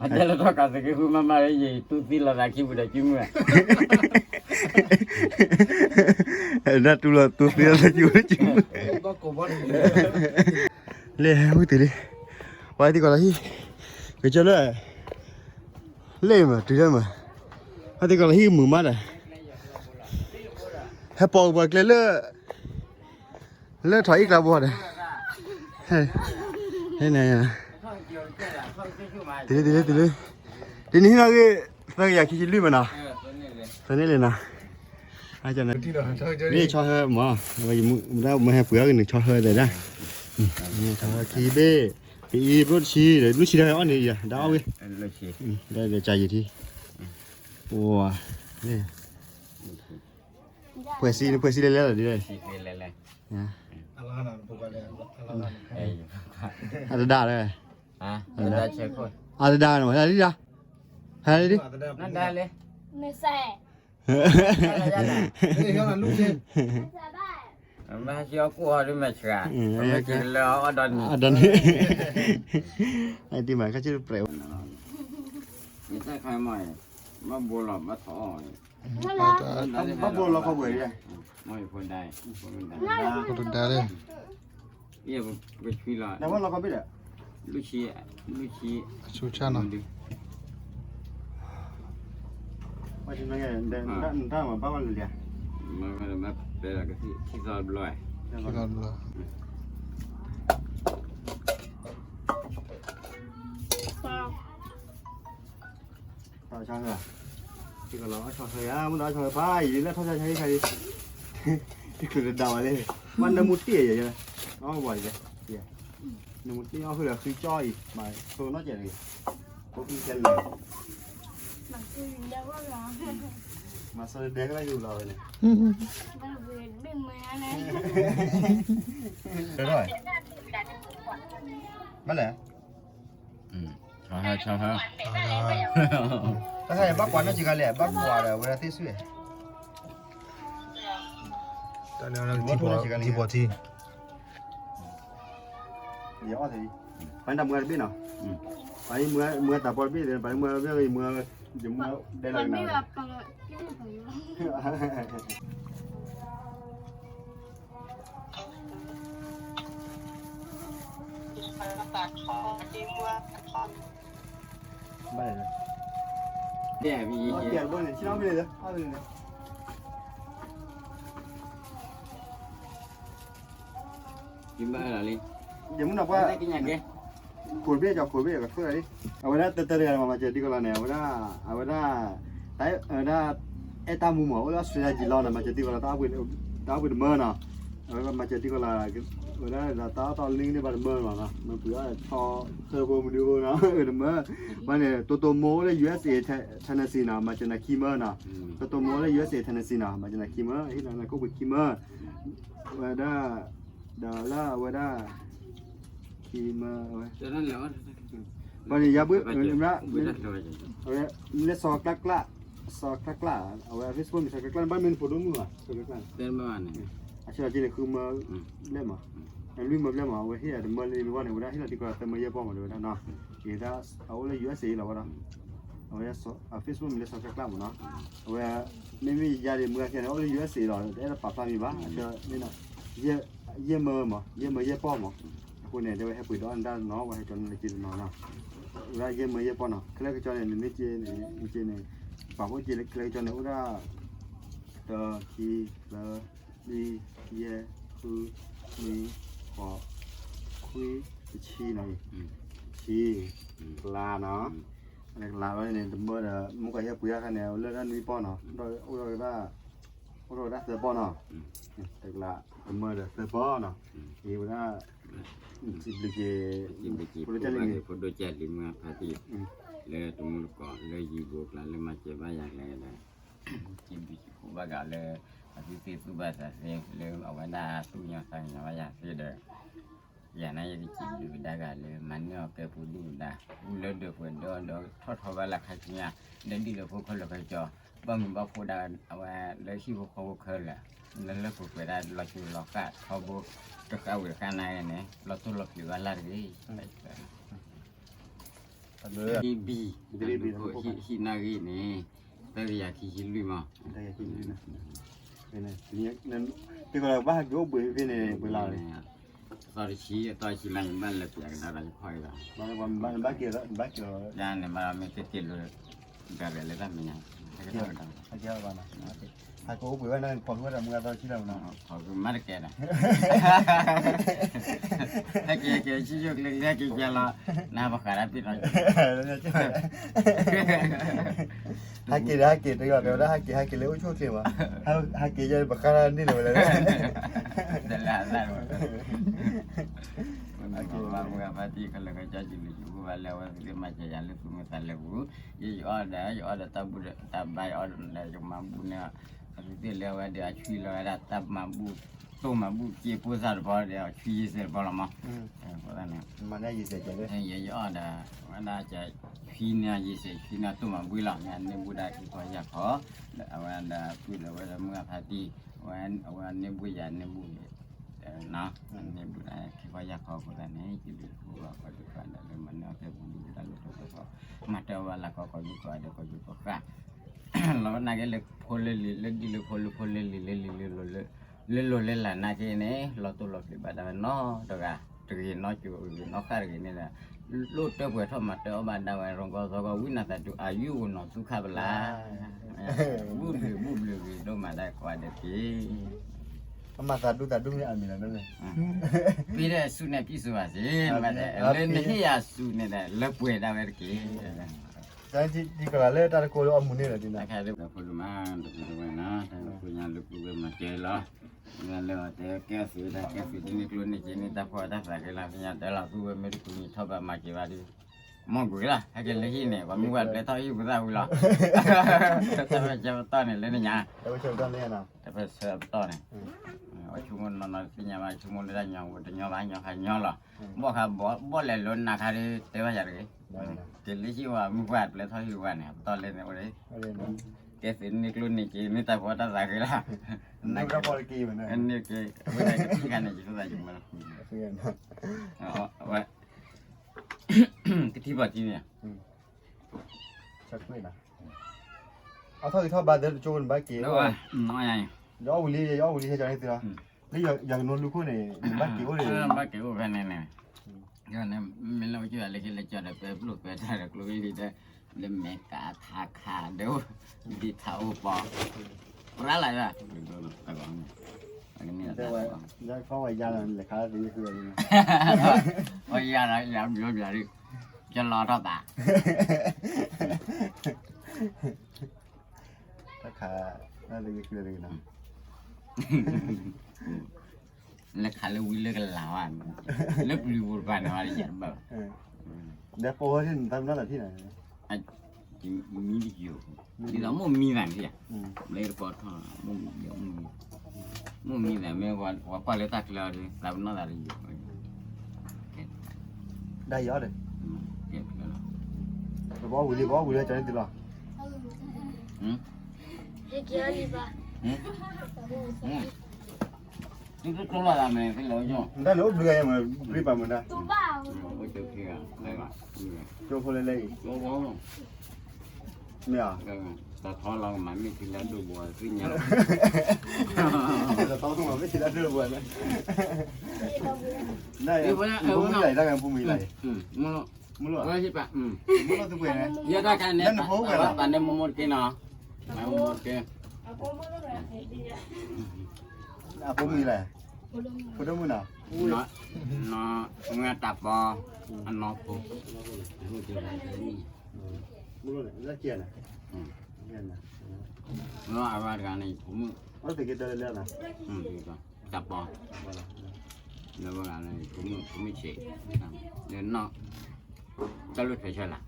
အတဲလီၤထီၣ်ကးသုးက့ဃုမးမးလၢယတူၢ်သံလီၤသးခံပူၤဒီးကုမုၢ်ဧါ, ဒၣ်တူၢ်လီၤတူၢ်သံလီၤသးခံပူၤဒီးကုမုၢ်, လဲၤဝံၤတုၤလံ, ဝဲသံကွၢ်လီၤဟံၣ်, ကစၢၢ်လၢ, လဲၤမးတုၤလၢမး, ဝဲသံကွၢ်လီၤဟံၣ်မုာ်မးဒီး, ဟဲပိာ်ကပၤကျဲလၢ လၢထီၣ်အံၤကျါဘီဒီး, ဟဲ, ဟဲန့ၣ်, တုၤလံ တုၤလံ တုၤလံ, တနံၤဟံၣ်နီၣ်ဂံၢ် သၢကယၤခံဆံလွံၢ်မးနီၤ, သၢန့ၣ်လံနီၤ, မ့ၢ်ဆီဟၢမး, မ့ၢ်ဟဲပှ့ၤအီၣ်က့ၤနုာ်ဆီဟၢသဒၣ်, ဆီဟၢခံဘ့ၣ်, ကအံၤဘျိၣ်တဆံ, ဒီးဘျိၣ်ဆံဒီးအီၣ်န့ၣ်ယၤ ဒီးအီၣ်ဝဲ, ဒီးကယံၤထံ, ပဝါ, ဖှဲးစံနဖှဲးစံလဲၤလဲၤလီၤဒ်လဲၣ်, အတဒါလၢ, အတဒါလၢ, အတဒါလၢ, ဟဲလံ, မ့ၢ်စဲး, မ့ၢ်ဟဲလီၤ, အဒီနံၤ, အဒီနံၤ, အတံၤမး ခါဆံတပြဲး, မ့ၢ်တၢ်ခါမး, ဘၣ်ဘိလီၤ ဘၣ်ထီၣ်အီၣ် ဘၣ်ဘိလီၤခီဘှဲၣ်, ဖိတဒါလၢ, ယဘၣ်လီၤခီဘ့ၣ်ဒီး, အဆူၣ်ဆၣ်နီၤ, နတၢ်မၤဘၣ်ဝဲလၢလံ, ခံသီတဘျီ, ဆီဟၢ, ဆီဟၢ, ဆီဟၢအံၤလၢထီၣ်ဆီဟၢခါအံၤ, တချုးတဒါဝဲလၢ, ဘၣ်နၢမူတ့ၢ်ယဲ, အီၣ်ဝဲ, နၢမူတ့ၢ်အီၣ်ဃုာ်ဒီးဃုကၠီအံၤ, မၤဆိနီၢ်ကဲးတဂ့ၤ, ဖိခံခဲလၢာ်, မၤဆိဒဲကလၢယူၤလီၤဝဲန့ၣ်, ဘၣ်လဲၣ် ဆီဟၢ, ဆီဟၢ, တၢ်ခါအံၤဘၣ်ကွၢ်နီၢ်ကံၤခါလဲၣ်, ဘၣ်ကွၢ်ဒီးအဝဲဒၣ်သ့ၣ်ဆူၣ်, ထံပီၤထံ, ယအီၣ်သ့, ပှၤတၢ်မုၢ်တဘ့ၣ်နီၤ, ပှၤမုၢ်တၢ်ပှၤတဘ့ၣ်နီၤ, ပှၤမုၢ်တဘ့ၣ်, ယမုၢ်ဒဲလီၤကနၤ ဘၣ်လဲၣ်, ယမုၢ်နီၢ်ပှၢ်, ခိၣ်ဘ့ၣ်ကီးခိၣ်ဘ့ၣ်ကထၢလံ, အဝဲဒၣ်တၢ်တၢ်တဂၤမၤစၢၤတံၢ်ကီးလီၤန့ၣ်, အဝဲဒၣ်, အဝဲဒၣ်, အဝဲဒၣ်, အဲၣ်တၢ်မူမး အိၣ်လၢအီစထြ့လယါလီၤန့ၣ် မၤစၢၤတံၢ်ကီးလီၤ တၢ်အီၣ်ပှ့ၤတမၢနီၤ, အဝဲမၤစၢၤတံၢ်ကီးလီၤ, အဝဲဒၣ်ဒီးတၢ်အီၣ်တၢ်အီလံန့ၢ်ဘၣ်တမၢနီၤ, မ့ၢ်ပှ့ၤအီၣ်ဆီ, ဟၢဖိမနုၤဖိနီၤ တမၢ, ဘၣ်န့ၣ် တိတိမိၢ်အိၣ်လၢ ယူၢ်အ့းအ့း Tennessee နီၤ မၤစၢၤနၤခံမၢနီၤ, တိတိမိၢ်အိၣ်လၢ ယူၢ်အ့းအ့း Tennessee နီၤ မၤစၢၤနၤခံမၢ ဟ့ၣ်လီၤနၤကိၣ်ပှ့ၤခံမၢ, ဝဲဒၣ်, ဒီးလၢအဝဲဒၣ်, ခံမၢဝဲ, ဘၣ်န့ၣ်ယၤဘၣ်, အဝဲ, လဲစီၤကျၢ်ကျၢ်, စီၤကျၢ်ကျၢ်, အဝဲ Facebook မ့ၢ်စီၤကျၢ်ကျၢ်န့ၣ် ဘၣ်မ့ၢ်နဖိဒိၣ်မုၣ်ဘၣ် စီၤကျၢ်ကျၢ်န့ၣ်, အဆၢက့န့ၣ် ဃုမၢဘျဲၣ်မး, လွံၢ်မၢဘျဲၣ်မး အဝဲဟ့ၣ်အတမၢလၢနဂီၢ်န့ၣ် ဝဲဒၣ်ဟ့ၣ်လီၤတံၢ်ကီးသၢမၢယဲၢ်ပီၢ်မး တဲဝဲဒၣ်နီၤ, အဝဲလၢ ယူၢ်အ့းအ့း လီၤဝဲဒီး, အဝဲ, Facebook မ့ၢ်လၢစီၤကျၢ်ကျၢ်မးနီၤ, အဝဲ, မ့မ့ၢ်ယၤဒ်မုၢ်ဂၤခံဂၤန့ၣ် အိၣ်လၢ ယူၢ်အ့းအ့း လီၤ တအဲၣ်ဒိးပာ်ဖျါမံၤဘၣ်, အဆၢမ့ၢ်နီၤ, ယဲၢ်မၢမး ယဲၢ်မၢယဲၢ်ပီၢ်မး, အဃိန့ၣ် တဲဝဲဟဲပှ့ၤဒီးအီၣ်နတၢ်တနီၤ ဝဲဟဲကၠီနလၢက့တနီၤနီၤ, ဝဲဒၣ်ယဲၢ်မၢယဲၢ်ပီၢ်နီၤ ခဲလၢာ်ကၠီန့ၣ် နမ့ၢ်က့န့ၣ် နက့န့ၣ်, ပာ်ဖှိၣ်က့လၢခဲလၢာ်ကၠီန့ၣ် အိၣ်ဒၣ်, တၢ ခံ သၢ လွံၢ် ယဲၢ် ဃု နွံ ဃိး ခွံ တဆံနီၤ, ဆံ, ကလါနီၤ, ကလါဝဲန့ၣ် တမၢဒီး မုၢ်ကီၢ်ဟဲပှ့ၤအခါန့ၣ် အဝဲလၢဒၣ်နွံပီၢ်နီၤ, အိၣ်ဒီးဝဲဒၣ်, အိၣ်ဒီးဝဲဒၣ်သၢပီၢ်နီၤ, တကလး, တမၢဒီးသၢပီၢ်နီၤ, အဝဲဒၣ်, စံးဘျုးက့ၤ, ဖိဒိၣ်ကၢ်လံၤမုၢ်, ဖိဒိၣ်ကၢ်လံၤမုၢ်ဖါတံၢ်, လၢတမူတကိး လၢယံၤဘိကျါ လၢမၤစၢၤဘၣ်ယၤလဲၣ်ဒီး စံးဘျုးစံးဖှိၣ်ဘၣ်ဂၤလၢ အသုသ့သူၣ်ဘၣ်သးသ့ လၢအဝဲဒၣ်သူၣ်ကညီၤသးကညီၤဘၣ်ယၤသ့ဒီး, ယၤန့ၣ်ယကစံးဘျုးကဒါဂၤလၢ မၤန့ၢ်အီၤကဲပူၤဒုၣ်ဒါ, အိၣ်လၢဒၢးပှဲၤဒီဒီထီၣ်ထီဘၣ်လၢခါဆူညါ, လၢဒ်လၢဖိခဲလၢာ်ခဲဆ့, ဘၣ်မုာ်ဘၣ်ဖိဒါ အဝဲလၢဟံၣ်ဖိဃီဖိခဲလၢာ်, လၢလၢပှဲၤပှဲၤဒၣ်လီၤဆူလီၤဃၣ်ထီဘိ, တဃၣ်ဝံၤတဃၣ်နၤန့ၣ် လီၤတိၢ်လီၤပျံၤဘၣ်လၢတဂ့ၤ. ဟံၣ်ဘံၣ်, ဟံၣ်နၣ်ဂံၢ်န့ၣ် သၢကယၤခံဆံလွံၢ်မး, သၢကယၤခံဆံလွံၢ်, ဘၣ်ဟးက့ၤအိၣ်ဘှံးဖဲန့ၣ် ပှဲၤလၢ်, အသီတဆံ အသီတဆံလါ ယဘၣ်လဲၤပျးကဒါဒီးယဖီၣ်အံၤလီၤ, ဘၣ်က့ၤ, ဘၣ်က့ၤလီၤ, ယန့ၣ်မ့ၢ်ကက့ၤလိာ် ဒ်လဲၣ်တၢ်မဲာ်ညါ, ဟဲက့ၤအိၣ်ဘှံးဝဲန့ၣ် ဖီၣ်ဃုာ်ဝဲဒၣ်မုၢ်ဂၤသီတဆံလီၤ, ဖီၣ်ဃုာ်မးတကဲဒီး ဟဲက့ၤ ဟဲက့ၤ ဆံယိၣ်ကျဲကျဲက့ၤကဲလီၤ, နပဃးတၢ်ပ့ၤနီၣ်, ဟဲက့ၤဒီးဟဲက့ၤ တယီၤတဲဝဲဒၣ် ဟဲက့ၤ ဟဲက့ၤလၢအိၣ်ဆူၣ်ချ့ဘၣ်, ဟဲက့ၤယဲပဃါတၢ်န့ၣ်လၢၤဝဲလဲၣ်, တလၢ်သၣ်ဝဲ မုၢ်ဂၤဖါတံၢ် ခဲလၢာ်ခဲဆ့ ယုၢ်လံယုၢ်ဃိဘၣ်လၢအဝဲသ့ၣ်မၤစၢၤယၤလၢသူၣ်မုာ်သးလဲပူၤ, ယဲယအီၣ်ဒီး ယအီၣ်ဒီးတၢ်ဘူၣ်ဒီးတၢ်ဘါ ယအီၣ်ဒီးယကမၤဘူၣ်န့ၢ်အီၤ, အသုသ့ၣ်လၢအဝဲဒီးအဆွံလီၤဝဲဒၣ်တၢ်မၤဘူၣ်, တိၢ်မၤဘူၣ်က့ဖိစၢ်တဘီဒီး အဆွံယဲၢ်စဲးတဘီလီၤမး, အဃိသတးန့ၣ် ယဲယအီၣ်ဒီး ဝဲဒၣ်ကဆွံန့ၢ်ယဲၢ်စဲး ဆွံန့ၢ်တိၢ်မၤဘူၣ်လီၤ, မ့ၢ်အန့ၢ်ဘူၣ်ဒၣ်ခံခီယၢ်ခီ, အဝဲဒၣ်ပုၢ်ဒီးဝဲဒီးမုၢ်ဂၤဖါတံၢ်, အဝဲန့ၢ်ဘူၣ်ယၤန့ၢ်ဘူၣ် န့ၢ်ဘူၣ်ဒၣ်ခံခီယၢ်ခီအဃိသတးန့ၣ် ယုၢ်လံယုၢ်ဃိဘၣ် ပှၤဒုးပှၤဒီးလၢမၤန့ၢ်အီၣ်ကဲပူၤဒုၣ်ပဒါလိၣ်ထီၣ်ပှဲၤထီၣ်, မၤတၢ်အီၣ်ဘၣ်လၢကီကီယူၢ်ကီၢ်ဒီးကီယူၢ်ကီၢ်ဃၣ်, လီၤဝဲနာ်က့လၢဖိလၢလံၤ လၢဒ်လၢဖိလၢဖိလၢလံၤလၢလံၤလၢလီၤလၢ လၢလီၤလၢလၢ်နာ်က့န့ၣ် လီၤတိၢ်လီၤဖျးဘၣ်ဒၣ်ဝဲနီတဂၤ, တဂ့ၤနီကၠိဂ့ၤနီဃၣ်တဂ့ၤန့ၣ်ဒီး လိၣ်တၢၢ်ပှဲၤထီၣ်မၤတၢ်အီၣ်ဘၣ်ဒၣ်ဝဲ ရီကီသီကီ ဝံနၤသးဒူ အယူၢ်အိၣ်နီၤသူခၣ်ပလၢ်, ဘူၣ်ဘျုးဘူၣ်ဘျုးဂ့ၤဒိၣ်မးဒၣ်ကိးဂၤဒဲးတက့ၢ်. အမၤသးဒူသးဒူမ့ၢ်အမံၤလီၤ, ပ့ၤဒီးဆူန့ၣ် ပံၣ်စူၤဘၣ်စ့ၢ်, လၢနဟ့ၣ်ယၤဆူန့ၣ်ဒီး လၢပှဲၤဒၣ်ဝဲတက့ၢ်. တံၤကလၤလၢတၢ်တကိးလၢအမူန့ၣ်လီၤ, တံၤလီၤ, တၢ်ဖိဒိၣ်မး တၢ်ဖိဒိၣ်မးနီၤ တၢ်ဖိညါလၢပူၤဝဲမၤစၢၤလီၤ, လၢအတဲကဲသုးတၢ်ကဲသုးတန့ၢ်ကျိန့ၢ်စ့န့ၢ်တၢ်ဖှီၣ်တၢ်သးက့ၤလီၤ သ့ၣ်ညါတဲလီၤသူဝဲမ့ၢ်တကူၣ်န့ၣ်ထီၣ်ဘၣ်မၤစၢၤဘၣ်ဒီး မ့ၢ်ကွံာ်လီၤ ဟဲက့ၤလၢဟံၣ်န့ၣ် ပှၤမုၢ်ဝဲပျဲထီၣ်ဟံၣ်ပသၣ်ဝံၤလီၤ, တၢ်ဖဲဆၢပတီၢ်န့ၣ်လၢနညါ, တၢ်ဖဲဆၢပတီၢ်န့ၣ်, အဆိကမိၣ်နီၢ်နီၢ်သ့ၣ်ညါဘၣ် ဆိကမိၣ်လၢတၢ်ညီအိၣ်တညီဘၣ် ညီခါညီလီၤ, ဘီၣ်ခါဘီၣ်လဲၤလိာ်နၤခါဒီး တဲဘၣ်ယၤတဂ့ၤ, က့ၤလၢဟံၣ်ဝဲမုၢ်ဝဲပျဲထီၣ်ဟံၣ်ဝဲန့ၣ် ပတီၢ်လဲၣ်န့ၣ်အိၣ်ဒီး ကဲသုးန့ၢ်ကျိန့ၢ်စ့န့ၢ်တၢ်ဖှီၣ်တၢ်သးက့ၤလီၤ, န့ၢ်က့ၤ, ဝဲဒၣ်ကထံၣ်ခါန့ၣ် ယဆိကမိၣ် ဝဲ ကထံၣ်ပှၤထံၣ်န့ၣ်, အထီၣ်ဂံၢ်ထီၣ်ဘါသ့တကၠိန့ၣ်ဘၣ်က့ၤ, ယအီၣ်ဝံၤလံ ယအီၣ်ဝံၤလံ ဟဲကၠီန့ၣ်သ့လီၤ, လၢယၤကနိလူခိၣ်န့ၣ် နဘၣ်က့ၤအိၣ်ဒီး, ဘၣ်က့ၤအိၣ်ဖဲန့ၣ်န့ၣ်, မ့ၢ်လၢအိၣ်ကၠိယၤလၢက့ၤလၢကၠီဒီး ပဲပျိၢ်ပဲတၢ်ဒီးကျိဂ့ၢ်ဒီး လၢမဲာ်ကးထးခးဒီး ဒ်ထးအိၣ်ပီ ရၤလီၤ, ဝဲယၤလီၤ ယၤဘျီဘျီဒ် ကလီၤထီၣ်သး တၢ်ခး တၢ်တဂ့ၤကျၢၤတဂ့ၤနီၤ လၢခးလၢဝံလၢကလၤဝဲ, လၢပျုၤပူၤတပၤန့ၣ်ဝဲယၤတဘၣ်ဘၣ်, ဒီးပိာ်ဝဲထံၣ်န့ၣ် တၢ်ပနီၣ်သးထံၣ်န့ၣ် မံတယိာ်, ဒ်သိးမိၢ်မံသးန့ၣ်, လၢတပိာ်ထီၣ်, မိၢ်မံသးမ့ၢ်ပှၤကွၢ်လၢတၢ်ကျဲအီၤဒီး သးပနီၣ်သးတယိာ်, ဒၣ်ယီၤဒီး, ပဘီဝံၤလံ ဘီဝံၤလံ ကၠီၤန့ၣ်တုၤလီၤ သုတကျိလီၤသးမ့ၢ် သုလီၤကၠိ တၢ်န့ၣ်အိၣ်ဘျုးဂၤယဲမ့ၢ် ဘျုးပာ်မုာ်တၢ် ကၠိဖိလဲၣ်လဲၣ်အံၤ မ့ၢ်ဧါ တၢ်ထီလီၤကမၤမ့ၢ်ထံလၢဒိၣ်ဘိသ့ၣ်ညါလီၤ တၢ်ထီလီၤကမၤမ့ၢ်ထံလၢဒိၣ်ဘိန့ၣ် နဖိမုၣ်တဂၤအံၤ တၢ်ဂၤဖိမုၣ်အံၤလီၤ မ့ၢ်လီၤ မ့ၢ်လီၤသုပှဲၤန့ၣ် လၢနဖိပှဲၤလီၤ တၢ်န့ၣ်မိၢ်မိၢ်တက့ၢ်နီၤ မိၢ်မိၢ်တက့ၢ် အဖိမုၣ်အံၤလဲၣ် ဖိဒိၣ်မုၣ်နီၤ မ့ၢ်တၢ်ပီ အနီၢ်ဖိ လၢအဝဲတဂၤန့ၣ် ဖိမုၣ် တၢ်ပီ လၢဝဲဂၤန့ၣ် ဖိမုၣ် ဖိမုၣ်ဆံး လၢနီၢ် တၢ်လိၣ်ထွဲဆၢလာ်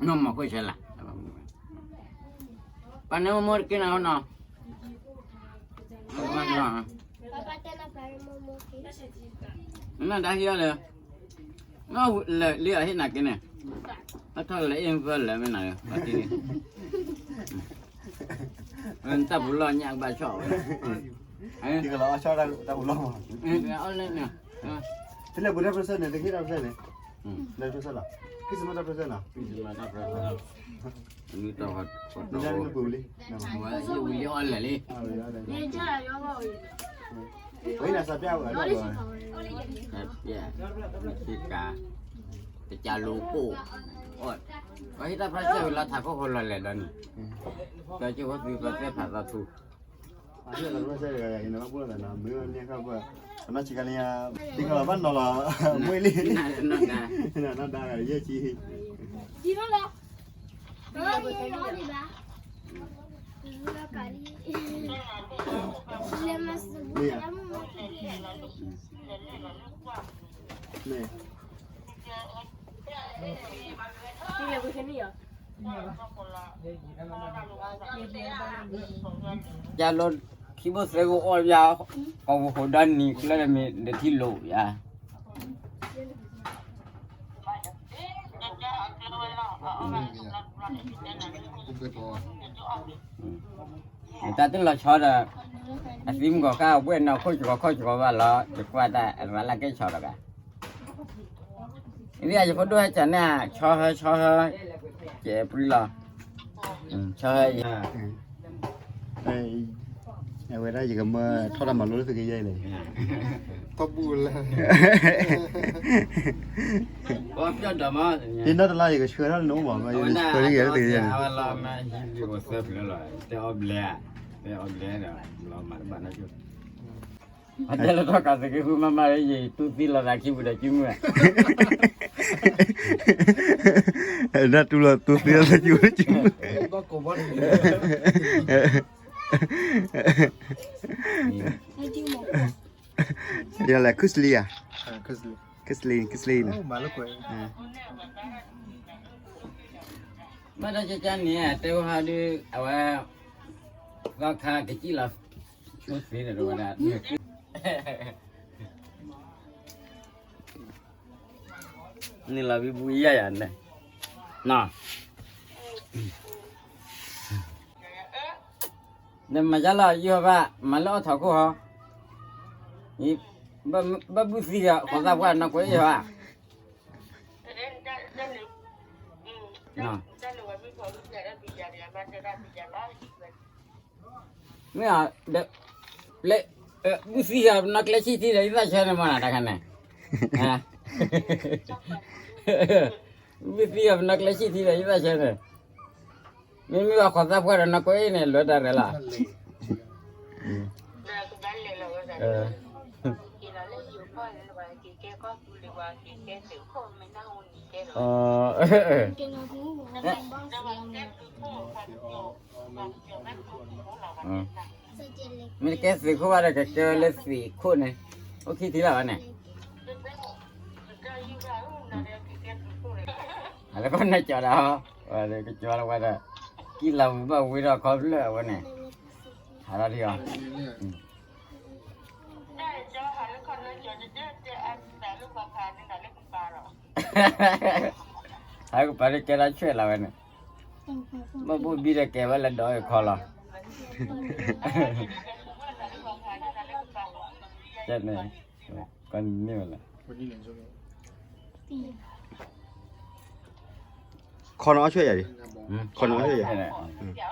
နီၢ်မီၤခိၣ်ဆၢလာ် ပှၤန့ၣ်မိၢ်မိၢ်တက့ၢ်နီၤ နတၢ်ဟ့ၣ်အီၤလၢ လၢအဟ့ၣ်နၤက့န့ၣ် အထီၣ်လၢအ့ၣ်ဖၢလၢမ့ၢ်နၤလၢ တၢ်ပူၤလီၢ်ညၣ်ကဘၣ်ဆီၣ်ဝဲ တၢ်ပူၤလီၢ်မး တလဲၤပူၤတၢ်ပၢဆၢန့ၣ် တဟ့ၣ်တၢ်ပၢဆၢန့ၣ် တၢ်ပၢဆၢလီၤ Christmas တၢ်ပြၢဆၢနီၤ, Christmas တၢ်ပြၢဆၢ, နတၢ်ဟီၣ်တၢ် နပူၤလံ, ဝဲယဝံၤလံအီၣ်လဲၣ်လံ, ဝဲနၤစးပျၢ်ဝဲဒီး, စးပျၢ်, စ့ကၤ, တကးလိာ်ပိၢ်, အီၣ်, ပှၤဟ့ၣ်တၢ်ပြၢဆၢဝံၤလီၤထးခိၣ်ဃိလီၤလဲၤဒီးန့ၣ်, ကၠီကၠိဖိသုပှၤသဲဖးသီထူ အနီၢ်ဆံးခါလံ, သ့ၣ်ခီလီၤဘၣ်နီၤလီၤ, မွ့လံ, နီၢ်ဒါဂၤယဲၢ်ဆံ, ကၢ်လိခံဘိသဲကအိၣ်ယၤ, ကီၢ်ပူၤဃိဒီနံၤကျၢၢ်မ့ၢ်ဒထံၣ်လိာ်ယၤ, တၢ်တလီၤဆီဒီး, အသံမုၢ်ကီၢ်ခါ အဝဲၢ်နီၢ်ခိၣ်ကီၢ်ခီၣ်ကီၢ်ဘၣ်လီၤ, ယကွၢ်တၢ်အရၤလၢကဲဆီဒီးဂၤ ဒ်ယဖိဒိၣ်ဟဲကၠီန့ၣ်, ဆီဟဲဆီဟဲ, ကဲပြံလီၤ, ဆီဟဲ, အဝဲဒၣ်ယကမၢထီၣ်တၢ်မၤလိလၢသုးကယဲၢ်လဲၣ်, ဒ်နီၢ်တလါယကဆှၢထီၣ်လၢနအိၣ်မး, ယဆှၢလၢယဲၢ်သုးကယဲၢ်လဲၣ်, တဲအီၣ်ဘျဲ, တဲအီၣ်ဘျဲဒီး, လီၤမၤတဘၣ်နီၢ်ကၠိ အတဲလၢထီၣ်ကးသက့ဃုမးမးလၢယတူၢ်သံလီၤသးခံပူၤဒီးစုမုၢ်, ဒၣ်တူၢ်လီၤတူၢ်သံလီၤသးခံပူၤဒီးစုမုၢ်, ယလဲၤ Christmas ဧါ, Christmas, Christmas န့ၣ်, ဘၣ်ဒီးကကန့ၣ် တဲဝဲဟီဒုး အဝဲ သီခါကစံၣ်လီၤ အိၣ်သ့ဒီးဝဲဒၣ် န့ၣ်လီၤဘံဘူယဲၢ်ယၤန့ၣ် နီၤ နမၤယါလီၤယဟီဘၣ် မၤလၢအီၣ်ထီၣ်ခိၣ်ဟီ ဘၣ်ဘုသံဒီး ခိးသၣ်ပှၢ်နီၢ်ကွဲးယဟီဧါ မ့ၢ်အီၤ ဘုသံဒီး ပနီၢ်ကျဲဆံၣ်ထံဒီး ယသးဆၢန့ၣ်မ့ၢ်နၤတခါန့ၣ် ဘုသံဒီး ပနီၢ်ကျဲဆံၣ်ထံဒီး ယသးဆၢန့ၣ် မ့မ့ၢ်ဘၣ်ခိးသၣ်ပှၢ်ဒီးနီၢ်ကွဲးန့ၣ် လၢတၢ်ရဲၣ်လီၤ မ့ၢ်တကဲသုးခိၣ်ဘၣ်ဒီး ကကဲဝဲလၢသုးခိၣ်န့ၣ် အိၣ်ခံထံလၢၤဘၣ်န့ၣ် အလၢကီၢ်နၢ်ကၠီဒီး ကစၢ်လီၤဝဲဒီး ကံၣ်လီၤဝံၤဘၣ်ဝံၤဒီးခီဖျၢၣ်အဝဲန့ၣ် ဟးထီၣ်ဒံးအီၤ ဟးကပၤလၢကဲထီၣ်ဆွဲၣ်လီၤဝဲန့ၣ် ဘၣ်ဘိၣ်ဘံဒီးကဲဝဲလၢဒီးအံၤခီလီၤ ကဲန့ၣ် ကီၢ်န့ၣ်ဝဲလီၤ ခီနီၤအီၣ်ဆွဲၣ်ယၤဒံး ခီနီၤအီၣ်ဆွဲၣ်ယၤ